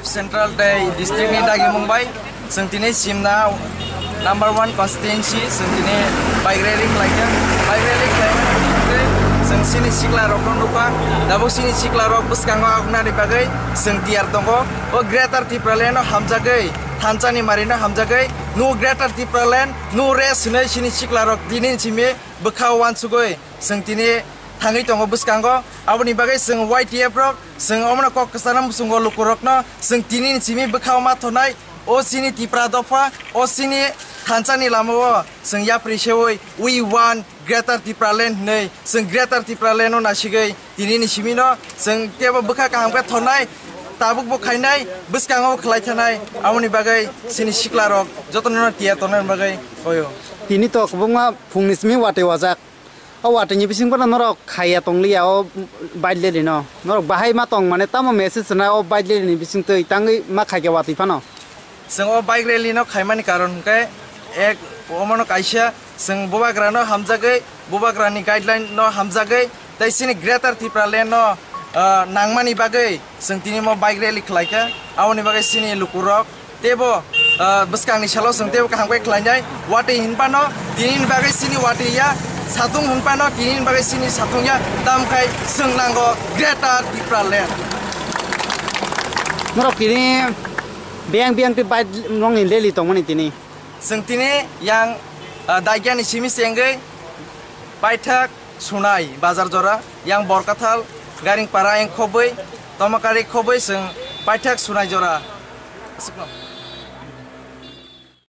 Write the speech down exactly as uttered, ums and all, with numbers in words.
Central tei district ni dagimung bai chwng tini Simna number one constituency chwng tini bike rally khlaikha. Bike rally khlaimani twi chwng chini sikla rokno nukha. Tabuk chini sikla rok bwskango agnani bagwi chwng tiyar tongo. O Greater Tipraland no hamjagwi, thansa ni mari no hamjagwi, nu Greater Tipraland, nu rest hinwi chini sikla rok tini simi bwkha uansugwi chwng tini thangwi tongo bwskango. Aboni bagwi chwng Y T F rok, chwng omono kok kwchana muchungo lukurokno chwng tini ni simi bwkhao ma thonai. O chini Tipra dopha, o chini thansa ni lama o chwng yapri sewi, "We want Greater Tipraland" hinwi chwng Greater Tipraland no nasigwi tini ni simi no chwng tebo bwkha kaham khe thonai, tabuk bo khainai, bwskango bo khlai thanai. Aboni bagwi chini sikla rok jotono no tiya tongnai bagwi koyo. Tini to kwbangma phungni simi watwi wajak. O watwi ni bising bono norok khaiya tongliya o bike rally no. Norok bahai ma tong mane tamo message rwnai o bike rally ni bising twi tangwi ma khaikha watwi phano. Chwng o bike rally no khaimani karon hwnkhe ek omono kaisa chwng bubagra no hamjagwi, bubagra ni guideline no hamjagwi tei chini Greater Tipraland no, ah, nangmani bagwi chwng tini mo bike rally khlaikha. Aboni bagwi chini lukurok tebo, ah, bwskangni salo chwng tebo kaham khe khlainai. Watwi hinphano tinini bagwi chini watwi ya, satung hinphano tinini bagwi chini satung ya, tamkhai chwng nango Greater Tipraland. Norok tini biyang biyang tei bike rokni rally tongmani tini. Chwng tini yang, ah, Daigyani simi chengwi paithak Sunai bazar jora, yang Borkathal, Garingpara yang khobwi, Tomakari khobwi chwng paithak Sunai jora. Aswkno.